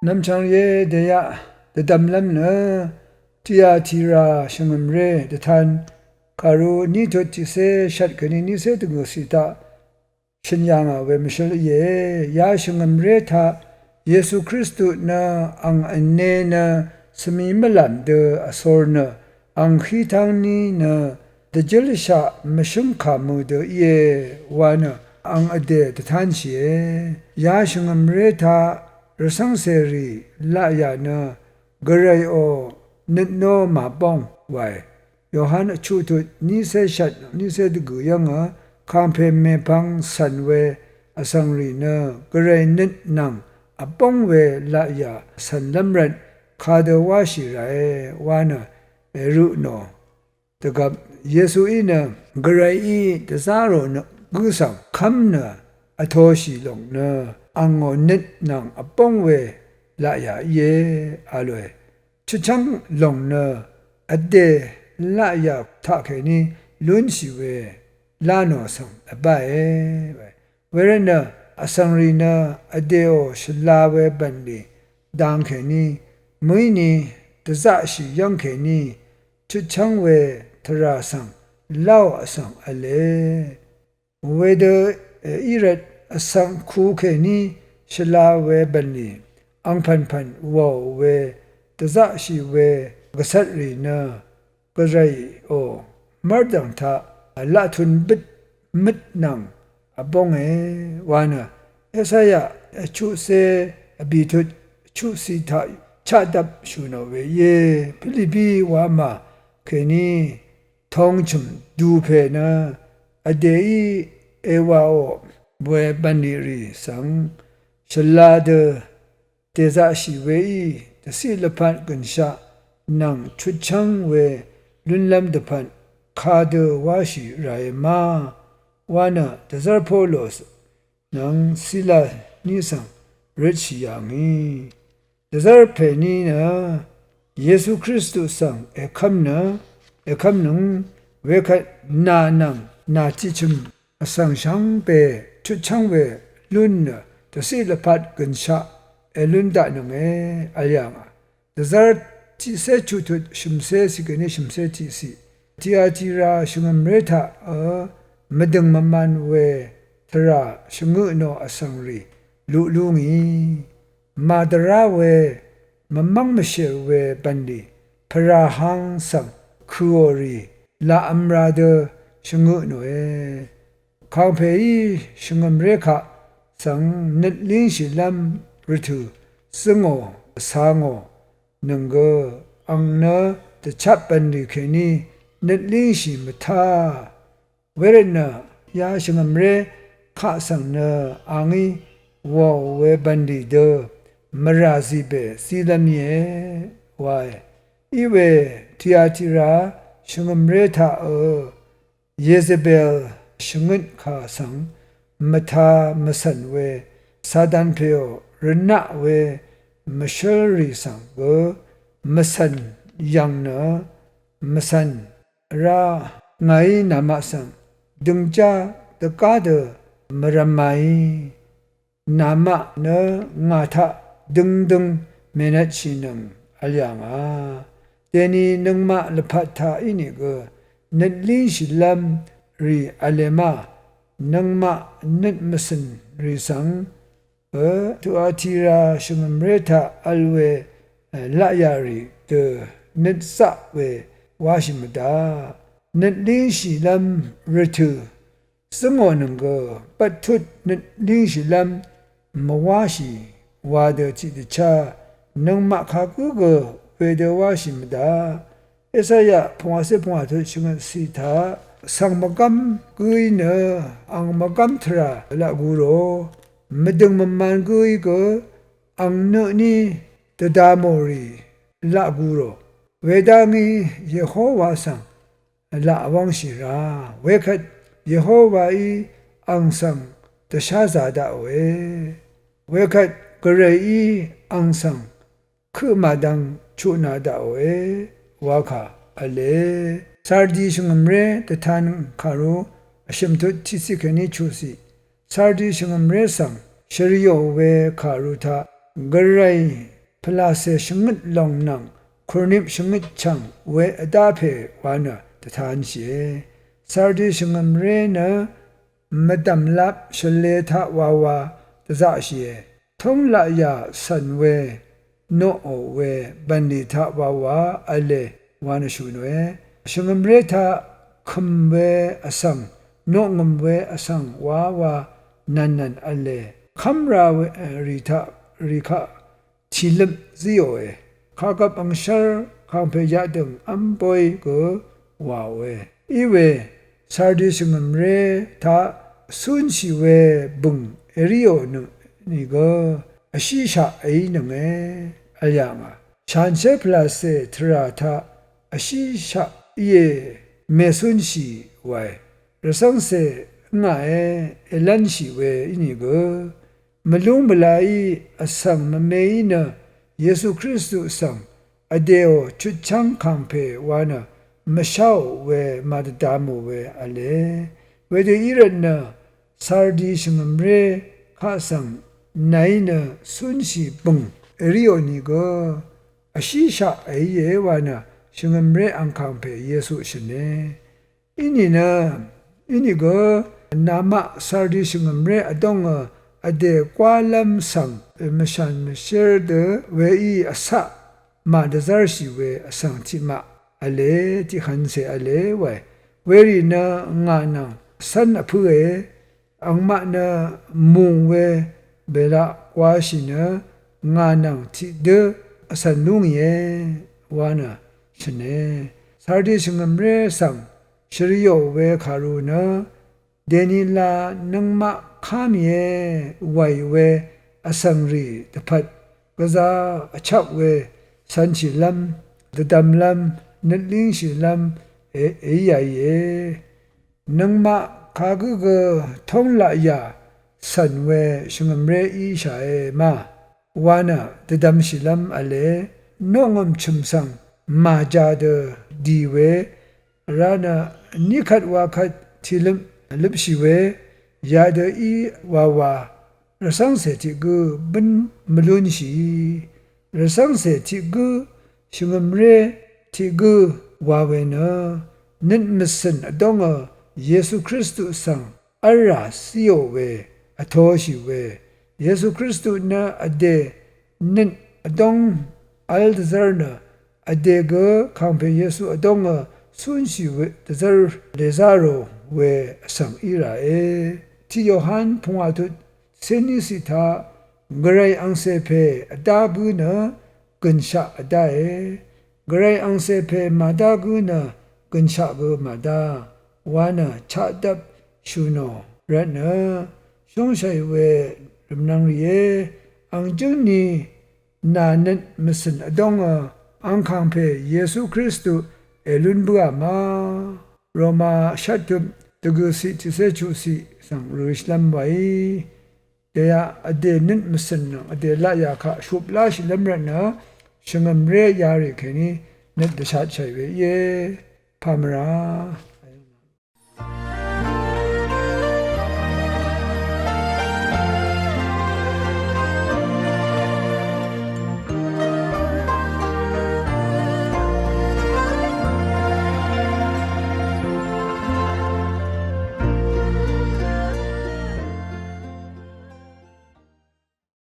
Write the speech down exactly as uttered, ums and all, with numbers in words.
Nv̀mchv̀ng ye dèyaq dvdv̀mlv́m nø Tiatira shvngø̀mré dvtan kàru ní tut tiqcé shvt kèní nícé dvgø̀ cì taq shø̀n yà ngà we mvshǿl íe. Ya shvngø̀mré taq Yesu Kristu nø ang vne nø svmi mvlàm dø vsor nø ang hí tv́ng ní nø dvjǿlshaq mvshǿng kà mø̀ dø íe wa nø ang vdè dvtánshìe. Ya shvngø̀mré taq rvcv́ngcèrì laqyà nø Gvrayò nøtnó màbóng wae. Yohan vchuq tut nícé shvt nícé dvgø̀ yv́ngø kàngpè mèpvng cv̀n we vsvngrì nø Gvray nøt nvng vbóng we laqyà cv̀nlv́m rvt kadø wáshì ràe wa nø èrø nò dvgvp Yesuí nø Gvrayí dvzá rò nø gǿ svng kv́m nø vtōshì lòng nø angò nøt nvng vbóng we laqyà íe a lòe. Chutchv́ng lòng nø vdè laqyà taqkèní lúnshì we lá nò svng vbáe. Wervt nø vsvngrì nø vdèò shvla we bv̀nlì dang kèní mø̀íni dvzaqshì yv́ng kèní chutchv́ng we tvrà svng láò vsvng v̄le. Wedø í rvt vsvng ku kèní shvla we bv̀nlì angpv̀npv̀n wàò we dvzaqshì we gvcvtrì nø Gvrayò mv́rdv̀ng taq vlaqtun bøt møt nvng vbónge wa nø Esaya vchuqcé vbìtut vchuqcì taq chaqdvp shù nò we íe. Pilipi wamà kèní tōng chø̀m dù pè nø vdèí èwàò we bv̀nlì rì svng shvla dø dèzaqshì weí dvciq lvpat gø̀nshaq nvng chutchv́ng we lúnlv́m dvpvt kadø wáshì ràe ma wa nø dvzv́r Polos nvng Sila ní svng røtshì yà ngì. Dvzv́r pèní nø Yesu Kristu svng èkv́m nø èkv́mnøng wekvt nà nvng nà tiqchø̀m vsvng shvngbe chutchv́ng we lún nø dvciq lvpat gø̀nshaq èlún daqnønge vl yà ngà. Dvzv́r tiqcé chuqtut shø̀mcé cìgvní shø̀mcé tiqciq. Tiatira shvngø̀mré taq ø mvdø̀ng mvman we tvrà shvngøtnò vsvngrì luq lú ngì. Màdvrá we mvmv́ng mvshèr we bv̀nlì pvràhang svng kø̀ò rì laqv̄m ra dø shvngøtnòe. Kàngpèí shvngø̀mré kaq svng nøt língshìlv́m rvtø̀ zǿngò vcāngò nø̀ng gø ang nø dvchap bv̀nlì kèní nøt língshì mvtá. Wervtnø ya shvngø̀mré kaq svng nø angí wàò we bv̀nlì dø mvrà zìbè zílv́m íe wae. Iwe Tiatira shvngø̀mré taq ø Yezebel shvngøt kà svng mvtā mvcv̀n we Satan pèò rvnaq we mvshǿl rì svng gø mvcv̀n yv̀ng nø mvcv̀n vrá ngàí namaq svng døngjá dvgá dø mvrv̄m màí namaq nø ngà taq døngdøng mènvtshìnøng vl yà ngà. Dèni nøngmaq lvpat taq ínìgø nøt língshìlv́m rì v̄le ma. Nøngmaq nøt mvcø̀n rì svng ø Tuatira shvngø̀mré taq vl we laqyà rì dø nøt zaq we wáshì mvdaq. Nøt língshìlv́m rvtø̀ zǿngò nø̀ng gø bvttut nøt língshìlv́m mvwáshì wa dø tiqdvchá nøngmaq kagǿ gø wedø wáshì mvdaq. Esaya pungwàcé pungwà tut shvngøtcì taq svng mvgv́m gǿí nø ang mvgv́m tvrà laq gu rò mvdø̀ng mvman gǿí gø ang nø ní dvda mò rì laq gu rò wedá ngí Yehowa svng laq wv́ngshì rá wekvt Yehowaí ang svng dvsházā daqòe. Wekvt Gvrayí ang svng køq màdvng chutnā daqòe wakà v̄le. Sardi shvngø̀mré dvtan kàru vshø̀m tut tiqciq kèní chuqciq. Sardi shvngø̀mré svng shvriò we kàru taq Gvray pvlàcè shvngøt lòng nvng kùrnip shvngøt chv̀ng we vdá pè wa nø dvtanshìe. Sardi shvngø̀mré nø mvdv̀mlap shvlē taq wawa dvzaqshìe. Tóng laqyà cv̀n we noqò we bv̀nlì taq wawa v̄le wa nø shø̀ nòe. Shvngø̀mré taq kø̀m we vsvng, noqngø̀m we vsvng wawa nv̀nnv̀n v̄le. Kv́mra we rì taq rì kaq tìløp zíòe. Kagvp angshv́r kàngpè yaqdø̀ng v́m bóy gø wàòe. Iwe Sardi shvngø̀mré taq cúnshì we bø̀ng èríò nø nìgø vshíshaq èínønge vl yà ngà. Shanshér pvlàcè tvrà taq vshíshaq íe mècúnshì wae. Rvcv́ngcè ngàe èlv́nshì we ínìgø mvlú mvlaí vsvng mvmeí nø Yesu Kristu svng vdèò chutchv́ng kàngpè wa nø mvsháò we màdvdamò we v̄le. Wedø í rvtnø Sardi shvngø̀mré kaq svng nàí nø cúnshì bø̀ng èríò nìgø vshíshaq èíe wa nø shvngø̀mré angkàngpè Yesu shø̀ne. Inìnø, inìgø namaq Sardi shvngø̀mré vdóngø vdè gwálv́m svng mvshàn mvshér dø weí vcaq màdvzv́rshì we vsvng tiqmaq v̄le, tiqhvncè v̄le wae. Werì nø ngà nvng cv́n vpǿe. Angmaq nø mùng we bèlaq gwashì nø ngà nvng tiqdǿ vcv̀n lú ngìe wa nø shø̀ne. Sardi shvngø̀mré svng shvriò we kàru nø dènila nøngmaq ká mìe wàì we vsvng rì dvpvt gvzá vchvp we cv̄nshìlv́m dvdvmlv́m nøt língshìlv́m èíāìe. Nøngmaq kagǿ gø tóng laqyà cv̀n we shvngø̀mré íshàe ma wa nø dvdvmshìlv́m v̄le. Noqngø̀m chø̀m svng màja dø dì we vrá nø vní kvt wa kvt tìløp vløpshì we yadø í wawa rvcv́ngcè tiq gǿ bǿn mvlúnshìí. Rvcv́ngcè tiq gǿ shvngø̀mré tiq gǿ wa we nø nøt mvcø̀n vdóngø Yesu Kristu svng v́lrà cíò we vtōshì we Yesu Kristu nø vdè nøt vdóng v́l dvzv́r nø vdè gø kàngpè Yesu vdóngø cúnshì we dvzv́r lèzá rò we vsvng í ràe. Tiq Yohan pungwà tut céní ciq taq gvray angcè pè vdá gǿ nø gø̀nshaq vdáe. Gvray angcè pè màdá gǿ nø gø̀nshaq gø màdá wa nø chaqdvp shø̀ nò rvtnø shóngshàì we rvmnvng rìé. Ang jǿngni nà nøt mvcø̀n vdóngø angkàng pè Yesu Kristu èlún bǿà ma. Roma shvttøp dvgø̀ciq tiqcé chuqciq svng rø̄shilv́m waí. Dèyaq vdè nøt mvcø̀n nvng vdè laqyà kaq shuplashìlv́m rvtnø shvngø̀mré yarì kèní nøt dvshatshàì we íe. Pàmvrà.